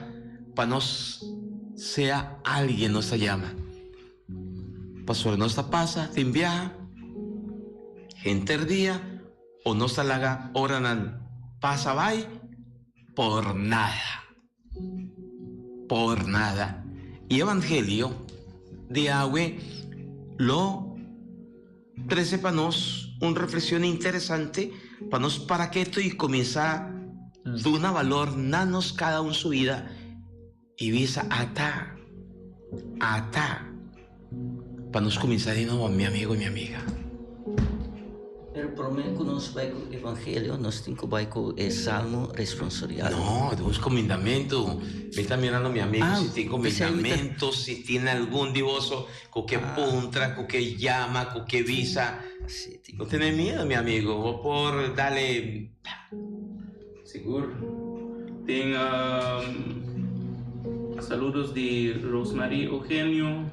pa nos sea alguien nos ta yama. Pasobra nos ta pasa tin biaha henter dia o nos ta laga oranan pasa bai por nada. por nada. E evangelio di awe lo trese pa nos un reflexion interesante pa nos para keto y cuminsa duna valor na nos cada un su vida y bisa ata, ata pa nos cuminsa di nobo mi amigo y mi amiga. Pero promé ku nos bai ku evangelio, nos tin ku bai ku e salmo responsorial. No, tin un komindamentu. Mi ta mirando mi amigo si tin komindamentu, si tin algun di boso ku ke puntra, ku ke yama, ku ke bisa. No tene miedu, mi amigo. Bo por dale. Sigur. Tin saludos di Rosemarie Eugenio,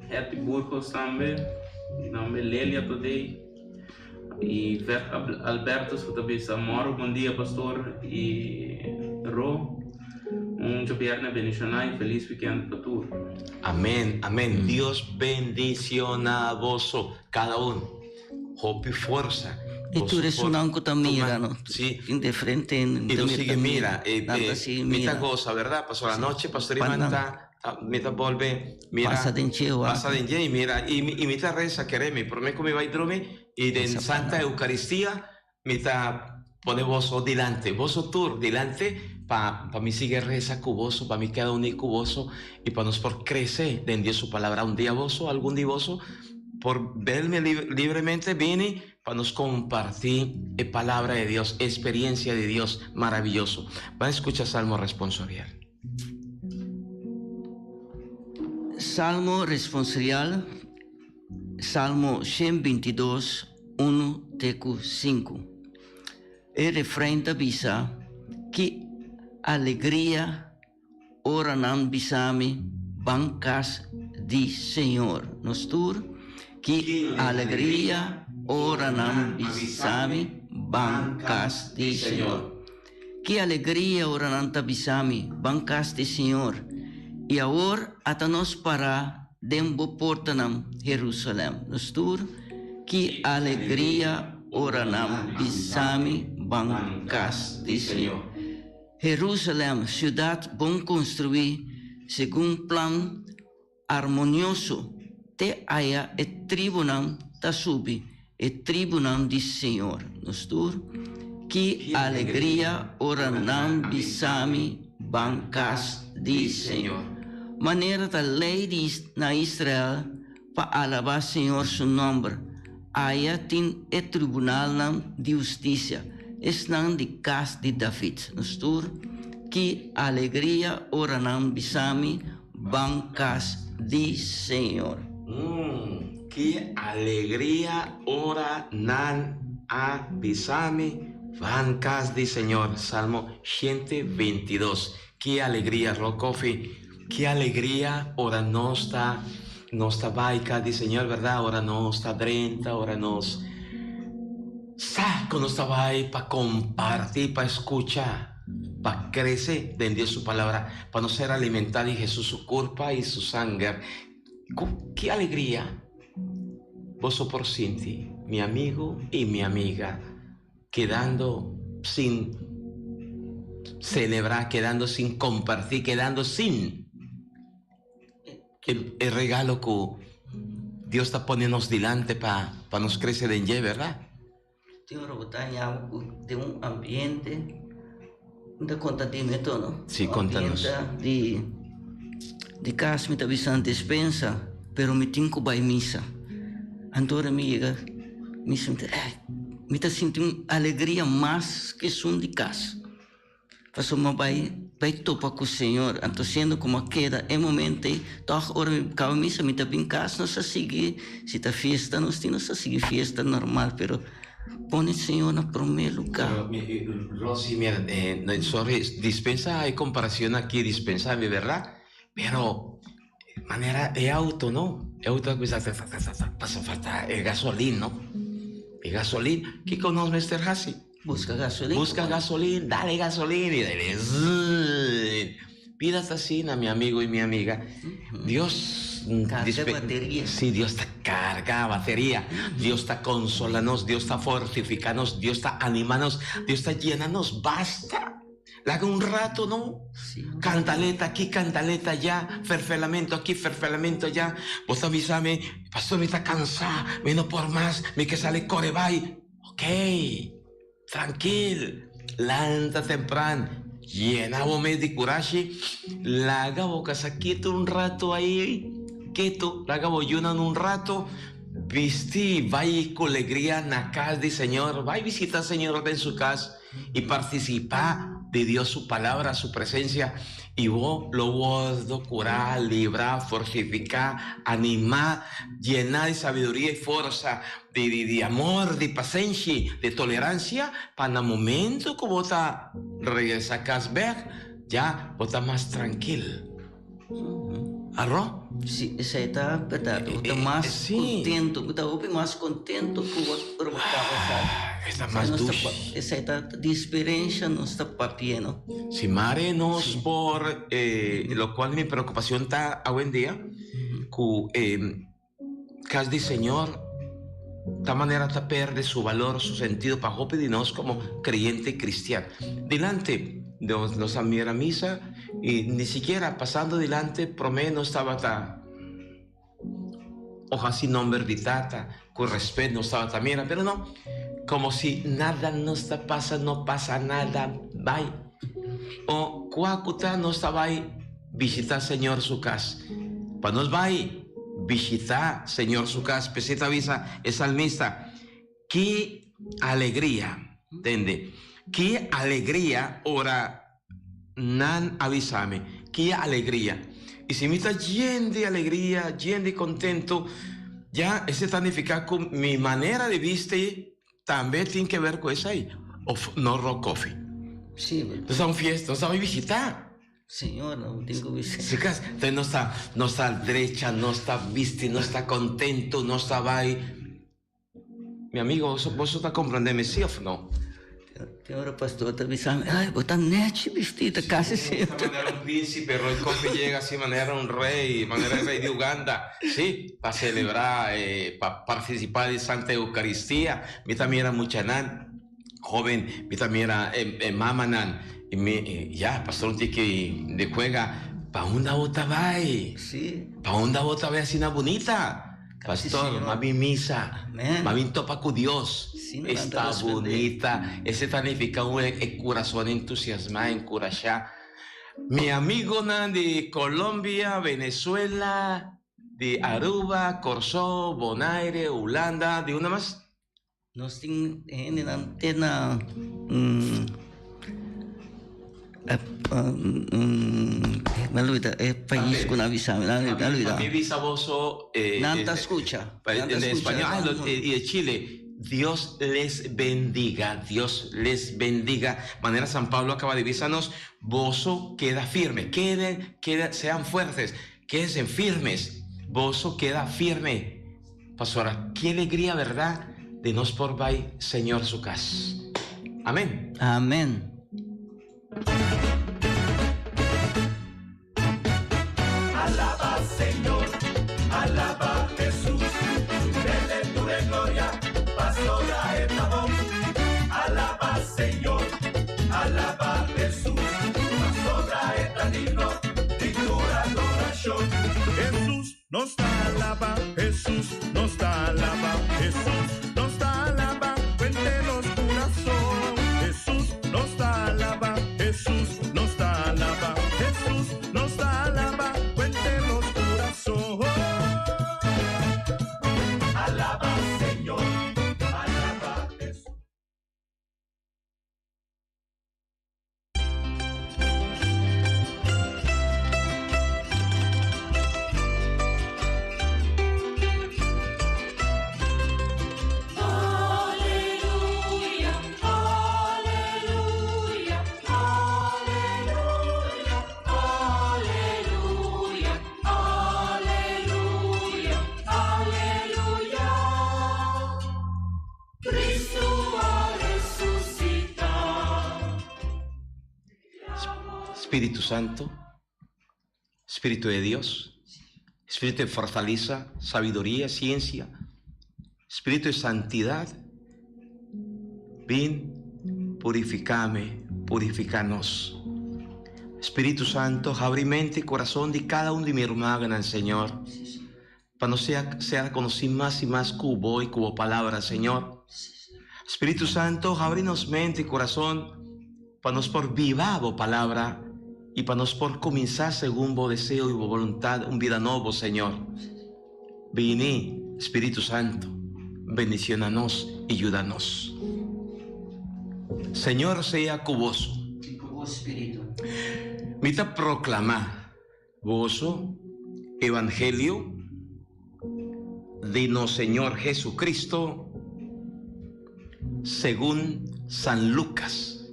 Hetty Burgos tambe, di nomber Lelia Todey y Vet Albertus cu ta bisa moro bon dia pastor y Ro. Un djobierne bendiciona y feliz weekend pa tur. Amen amen Dios bendiciona boso cada un. Hopi forsa. I tur esunnan ku ta mira no. Sí. Tin diferente hende. I no sigui mira. Nan ta sigui mira. Mi ta gosa, bèrdat? Pasobra anochi pastor Ivan ta, mi ta bolbe mira. Pasa den dje wak. Pasa den dje i mira. I mi ta resa, kere mi, promé ku mi bai drumi i den Santa Eukaristia mi ta pone boso dilanti, boso tur dilanti pa pa mi sigui resa ku boso, pa mi keda uní ku boso i pa nos por krese den Dios su Palabra. Un dia boso, algun di boso, por belme libremente bini pa nos kompartí e Palabra di Dios, e eksperensia di Dios maraviyoso. Ban skucha Salmo responsorial. Salmo responsorial. Salmo 122, unu te ku sinku. E refrein ta bisa, Ki alegria ora nan bisa mi, Ban kas di Señor. Nos tur, Ki alegria ora nan bisa mi, Ban kas di Señor. Ki alegria ora nan ta bisa mi, Ban kas di Señor. I awor ata nos pará den bo portanan, Jerusalèm. Nos tur, ki alegria ora nan bisa mi, Ban kas di Señor. Jerusalèm, siudat bon konstruí segun plan armonioso, te aya e tribunan ta subi, e tribunan di Señor. Nos tur, ki alegria ora nan bisa mi, Ban kas di Señor. Manera ta lei di na Israel pa alabá Señor su nòmber, aya tin e tribunalnan di hustisia, esnan di kas di David. Nos tur, ki alegria ora nan bisa mi, Ban kas di Señor. Mm, ki alegria ora nan a bisa mi, Ban kas di Señor. Salmo 122. Ki alegria, Rock Coffee, ki alegria ora nos ta, nos ta bai kas di Señor, berdad? Ora nos ta drenta, ora nos sa ku nos ta bai pa komparti, pa skucha. Pa krese den Dios su Palabra, pa nos ser alimentá di Hesus su kurpa i su sanger. Ku ki alegria boso por sinti, mi amigu i mi amiga, kedando sin selebrá, kedando sin kompartí, kedando sin e regalo ku Dios ta pone nos dilanti pa nos krese den dje, bèrdat? Tin ora bo ta haña bo ku den un ambiente, mi ta konta di mi to no? Sí, konta nos. Ambiente di di kas mi ta bisa despensa, pero mi tin ku bai misa. Anto ora mi yega misa mi ta eh, mi ta sinti un alegria mas ku esun di kas. Pasobra mi bai bai topa ku Señor. Anto siendo ku mi a keda e momento ei, tòg ora mi kaba misa mi ta bin kas, nos a sigui, si ta fiesta nos tin, nos a sigui fiesta normal, pero pone Señor na promé lugá. Rosy, mira, sorry, dispensa e komparacion aki, dispensa mi, berdad? Pero manera e auto, no? E auto a kuminsá ta ta ta ta, pasobra falta e gasolin, no? E gasolin, kiko nos mester hasi? Buska gasolin. Buska gasolin, dale gasolin y dale zzzz. Bida ta asina, mi amigo y mi amiga. Dios Carga bateria. Sí, Dios ta carga bateria. Dios ta consola nos, Dios ta fortifica nos, Dios ta anima nos, Dios ta llena nos. Basta. Laga un rato, no? Cantaleta aki, cantaleta allá, ferfelamento aki, ferfelamento allá. Bo ta bisa mi, pastor mi ta cansá, mi no por mas, mi ke sali core bai. Ok, trankil, lanta tempran, yena bo mes di curashi, laga bo casa ketu un rato ahí, ketu, laga bo yunan un rato, bisti, bai cu alegria na cas di Señor, bai bisita Señor den su cas. y participa di Dios su palabra, su presencia, y bo lo wordo cura, libra, fortifica, anima, llena di sabiduria y forsa, di di di amor, di pasenshi, di tolerancia, pa na momento cu bo ta regresa cas bek, ya bo ta mas trankil. Arro? Si, esei ta berdad. Bo ta mas contento, bo ta hopi mas contento cu bo ora bo caba sa. E ta mas dushi. Esei ta di experiencia nos ta papia, no? Si, mare nos por, locual mi preocupacion ta awendia, cu e cas di Señor ta manera ta perde su valor, su sentido pa hopi di nos como creyente cristian. Dilante nos nos a mira misa y ni sikiera pasando dilante prome nos tabata o haci nomber di Tata cu respet nos tabata mira, pero no, como si nada nos ta pasa, no pasa nada, bay. O cua cu ta nos ta bay bishita Señor su cas. Pa nos bay bishita Señor su cas, p'esei ta bisa e salmista, Ki alegria, tende, ki alegria ora nan a bisa mi, ki alegria. I si mi ta yen di alegria, yen di contento, ya esei ta nifica cu mi manera di bisti tambe tin ke ber cu esei, of no Rock Coffee. Sí. Nos ta un fiesta, nos ta bai bishita. Señor, no tin cu bisa. Si cas, entonces nos ta, nos ta drecha, nos ta bisti, nos ta contento, nos ta bai. Mi amigo, boso, boso ta comprende mi sí of no? Tin ora pastor ta bisa mi, ay, bo ta nechi bisti, ta casi Sí, ta manera un príncipe, Roy Coffee llega así manera un rey, manera el rey de Uganda, sí, pa celebra, eh, pa participa di Santa Eucaristia. Mi ta mira muchanan joven, mi ta mira e, e mamanan, y mi, eh, ya, pastor un tiki de juega, pa unda bo ta bai? Sí. Pa unda bo ta bai asina bunita? Pastor, m'a bin misa, m'a bin topa cu Dios. Esta bunita. Ese ta nifica un e curason entusiasma, encurasha. Mi amigonan di Colombia, Venezuela, di Aruba, Corsou, Bonaire, Hulanda, di unda mas? Nos tin hendenan te na mi a lubida e pais ku nan a bisa mi, mi a lubida. Mi bisa boso. Nan ta skucha. En español y de Chile. Dios les bendiga, Dios les bendiga. Manera San Pablo a kaba di bisa nos, boso keda firme, keden, keda, sean fuertes, quédense firmes, boso keda firme. Pastora, ki alegria berdad di nos por bai Señor su cas. Amen. Amen. Alaba Señor, alaba Jesús, dele tur e gloria, pasobra e ta bon. Alaba Señor, alaba Jesús, pasobra e ta digno di tur adoracion. Jesús Nos ta alaba Hesus, nos ta alaba Hesus, nos ta alaba Cuente nos curazon. Hesus, nos ta alaba Hesus, nos ta alaba Hesus, nos ta alaba Cuente nos curazon. Alaba Señor, alaba Hesus. Spiritu Santo, Spiritu de Dios, Spiritu de fortaleza, sabiduria, ciencia, Spiritu de santidad, bin purifica mi. purifiká nos. Spiritu Santo, habri mente i kurason di kada un di mi rumannan, Señor, pa nos sea sea konosí mas i mas ku Bo i ku Bo Palabra, Señor. Spiritu Santo, habri nos mente i kurason pa nos por biba Bo Palabra i pa nos por kuminsá segun Bo deseo i Bo boluntat un bida nobo, Señor. Bini, Spiritu Santo, bendiciona nos y yuda nos. Señor sea cu boso. Y cu bo spiritu. Mi ta proclama boso Evangelio di nos Señor Jesucristo segun San Lucas.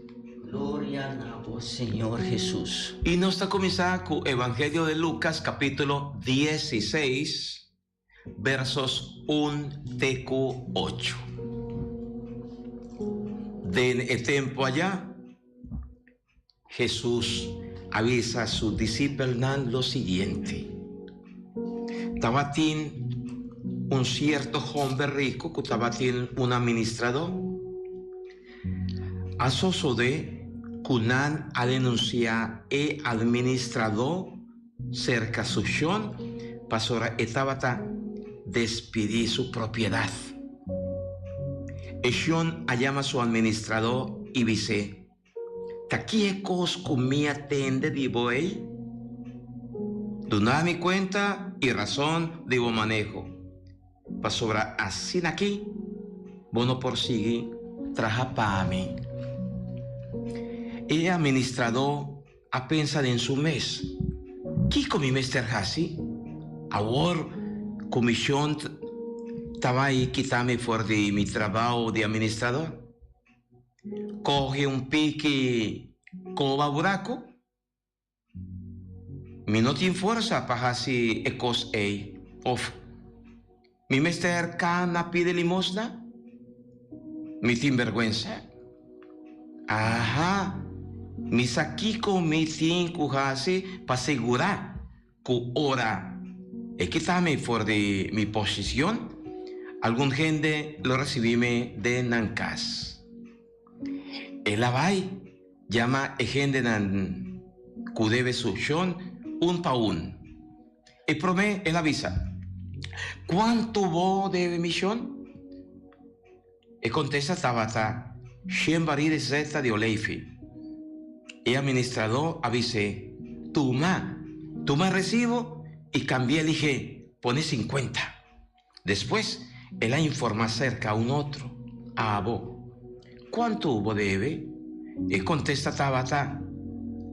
Gloria na bo Señor Jesus. Y nos ta cuminsa cu Evangelio de Lucas capítulo 16 versos un te cu ocho. Den e tempo allá Jesús a bisa su disipelnan lo siguiente, Tabatin un cierto homber rico cu tabatin un administrador. A sosode cu nan a denuncia e administrador cerca su shon pasobra e tabata despidi su propiedad. E shon a yama su administrador y bis'é, Ta ki e kos ku mi a tende di bo ei? Duna mi kuenta i rason di bo maneho, pasobra asina aki bo no por sigui traha pa mi. E administradó a pensa den su mes, Kiko mi mester hasi awor ku mi shon ta bai kita mi for di mi trabou di administradó? Kohe un piki koba buraku? Mi no tin forsa pa hasi e kos ei. Of, Mi mester kana pidi limosna? Mi tin bèrgwensa. Aha, mi sa kiko mi tin ku hasi pa sigurá ku ora e kita mi for di mi posicion, algun hende lo ricibi mi den nan cas. El a bai yama e hendenan cu debe su shon un pa un. E prome el a bisa, Cuanto bo debe mi shon? E contesta tabata, Shen baril di zeta di oleifi. E administradó a bis'é, Tuma, tuma e recibo i cambi'é lihé, pone sinkuenta. Despues el a informá cerca un otro, Abo, cuantu bo debe? E contesta tabata,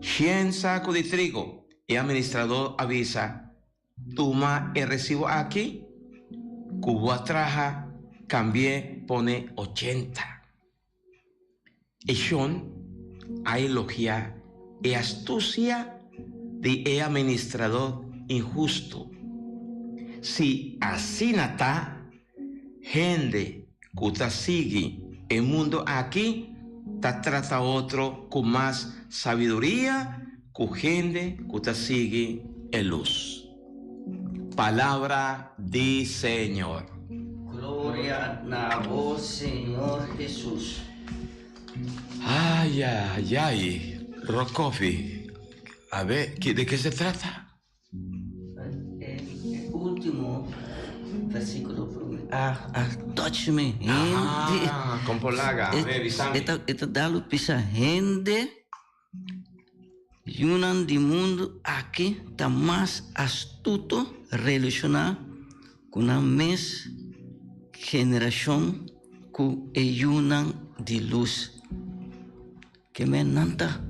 Shen saco di trigo. E administradó a bisa, Tuma e resibo aki ku bo a traha, kambi'é pone ochenta. E shon a elogiá e astusia di e administradó inhustu. Si asina ta, hende ku ta sigui e mundu aki ta trata otro ku mas sabiduria ku hende ku ta sigui e lus. Palabra di Señor. Gloria na bo Señor Jesus. Ay ay ay, Rokofi, a ver, de ke se trata? E ultimo versiculo a a touch me hende. Ah, con polaga, a ver, bisami. E ta dalo pisa hende yunan di mundu aki ta mas astuto relaciona cu nan mes generacion cu e yunan di luz. Ke men nan ta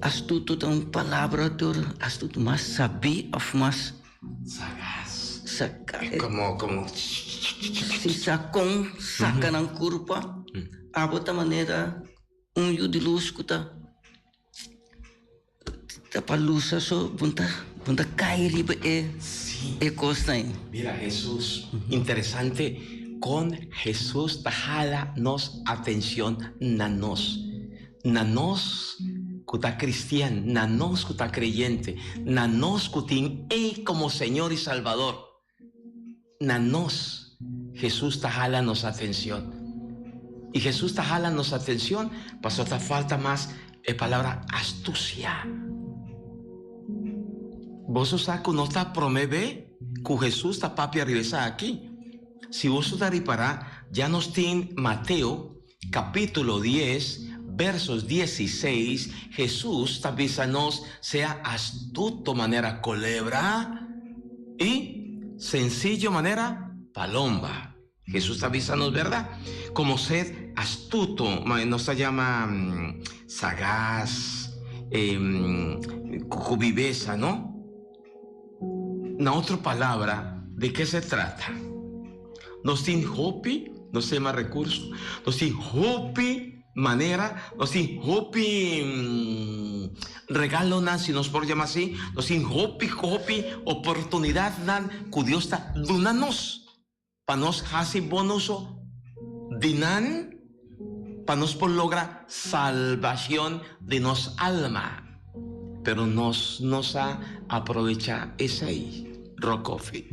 astuto ta un palabra tur astuto mas sabí of mas Sagaz. Saca. Como como. Si sa kon saca nan kurpa abo ta manera un yu di lus ku ta ta pa lusa so bo ta bo ta kai riba e e kosnan ei. Mira Hesus, interesante kon Hesus ta hala nos atencion na nos, na nos ku ta cristian, na nos ku ta creyente, na nos ku tin E komo Señor i Salbador. Na nos, Hesus ta hala nos atencion. I Hesus ta hala nos atencion pasobra ta falta mas e palabra astucia. Boso sa cu no ta prome be cu Hesus ta papia riba esaki. Si boso ta ripara, ya nos tin Mateo capitulo dies, versos diesisseis, Hesus ta bisa nos sea astuto manera colebra y sencillo manera palomba. Hesus ta bisa nos, berdad? Como sed astuto, nos ta yama sagaz, cu viveza, no? Na otro palabra, de ke se trata? Nos tin hopi, nos ta yama recurso, nos tin hopi manera, nos tin hopi regalonan, si nos por yama asi, nos tin hopi, hopi oportunidadnan cu Dios ta duna nos. Pa nos hasi bon uso di nan pa nos por logra salbacion di nos alma. Pero nos no sa aprovecha esey, Rokoffie.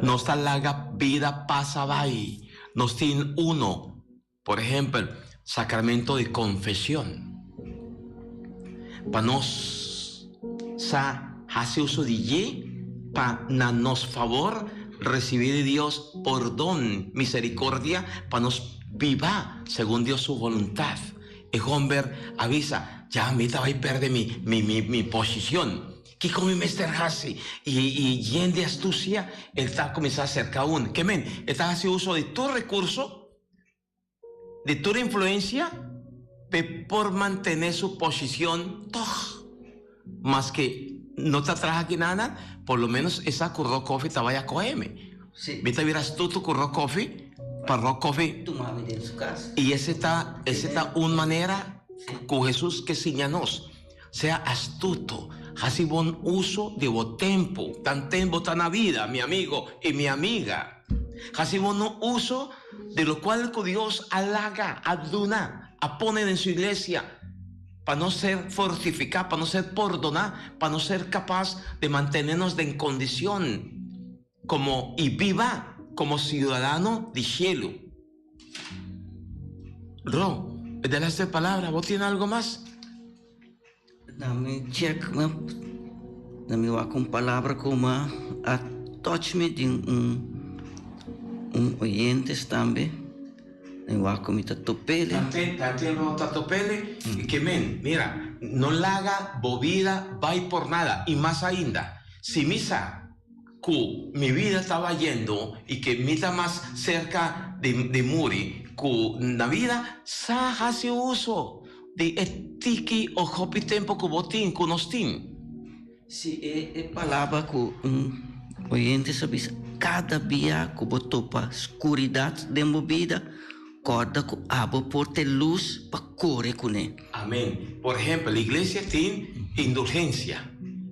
Nos ta laga bida pasa bay. Nos tin uno. Por ehempel, sacramento di confesion. Pa nos sa haci uso di dje pa na nos favor ricibi di Dios pordon, misericordia, pa nos biba segun Dios su voluntad. E homber a bisa, Ya mi ta bay perde mi mi mi posicion. Kiko mi mester hasi? I i yen di astucia el ta cuminsa acerca un. Ke men, e ta hasi uso di tur recurso, di tur influencia p'e por mantene su posicion tog. Maske no ta traha aki nada, por lo menos e sa cu Rock Coffee ta bay a coge mi. Mi ta bira astuto cu Rock Coffee pa Rock Coffee. Tuma mi den su cas. I ese ta, ese ta un manera cu Jesus ke siña nos. Sea astuto, hasi bon uso di bo tempu, tanten bo ta na bida, mi amigo i mi amiga. Hasi bon uso di lokual ku Dios a laga, a duna, a pone den su iglesia, pa nos ser fortifiká, pa nos ser pordoná, pa nos ser kapas di mantene nos den kondishon komo i biba komo siudadano di shelu. Ro, e delaster palabra, bo tin algo mas? Na mi check mi, na mi wak un palabra ku ma a touch mi di un un oyentes tambe. Mi wak ku mi ta topele. Tanten, tanten bo ta topele, i ke men, mira, no laga bo bida bai por nada, i mas ainda, si mi sa ku mi bida ta bayendo i ke mi ta mas serka di di muri ku na bida, sa hasi uso di e tiki o hopi tempu ku bo tin, ku nos tin. Si e e palabra ku un oyente sa bisa, kada bia ku bo topa skuridat den bo bida, kòrda ku abo por te lus pa kore kuné. Amen. Por ehempel, iglesia tin indulgensia.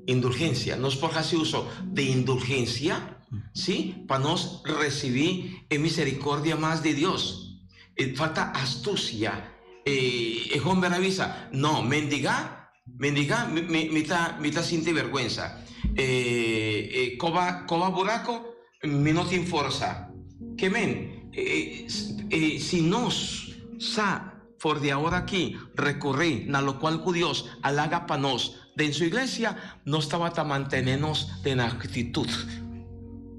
Indulgensia. Nos por hasi uso di indulgensia, sí, pa nos recibí e misericordia mas di Dios. E falta astucia. E, e homber a bisa, No, mendigá, mendigá, mi, mi, mi ta, mi ta sinti bergüensa. E, e coba, coba buraco, mi no tin forsa. Ke men, e, e, si nos sa For di awor aki, rekurrí na lokual ku Dios a laga pa nos den su iglesia, nos tabata mantené nos den aktitut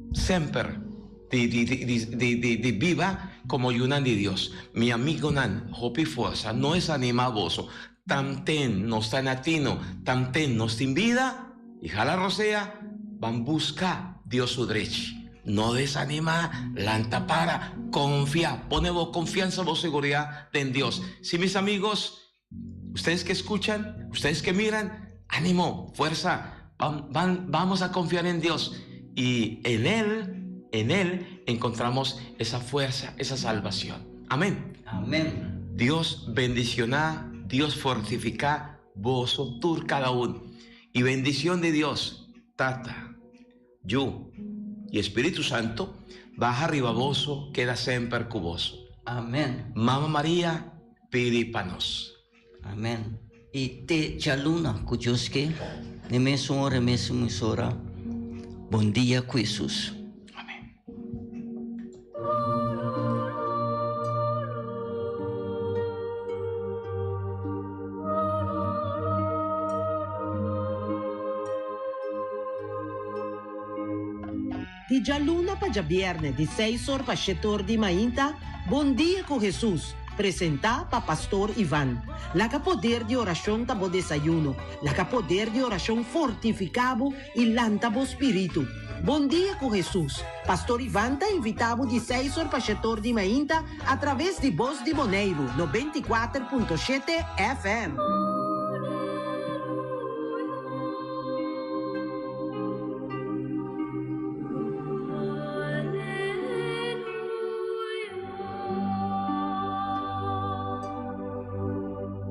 semper di di biba komo yunan di Dios. Mi amigonan, hopi forsa, no desanimá boso. Tanten nos ta na tino, tanten nos tin bida i hala rosea, ban buska Dios su drechi. No desanimá, lanta para, konfia, pone bo konfiansa, bo seguridat den Dios. Sí, mis amigos, ustedes que escuchan, ustedes que miran, ánimo, fuerza, van, van, vamos a confiar en Dios y en Él, en Él encontramos esa fuerza, esa salvación. Amén. Amén. Dios bendicioná, Dios fortificá boso tur cada uno. Y bendición de Dios, Tata, Yu y Espíritu Santo, baja riba boso, keda semper cu boso. Amén. Mama Maria, pidi pa nos. Amén. Y te djaluna cu Dios ke, n'e mesun ora, e mesun emisora. Bon dia cu Hesus. Amén. Di djaluna pa djabièrnè di seis or pa shete or di mainta, Bon Dia ku Hesus, presentá pa Pastor Ivan. Laga poder di orashon ta bo desayuno, laga poder di orashon fortifiká bo i lanta bo spiritu. Bon Dia ku Hesus, Pastor Ivan ta invitá bo di seis or pa shete or di mainta atraves di Bos di Boneiru 94.7 FM.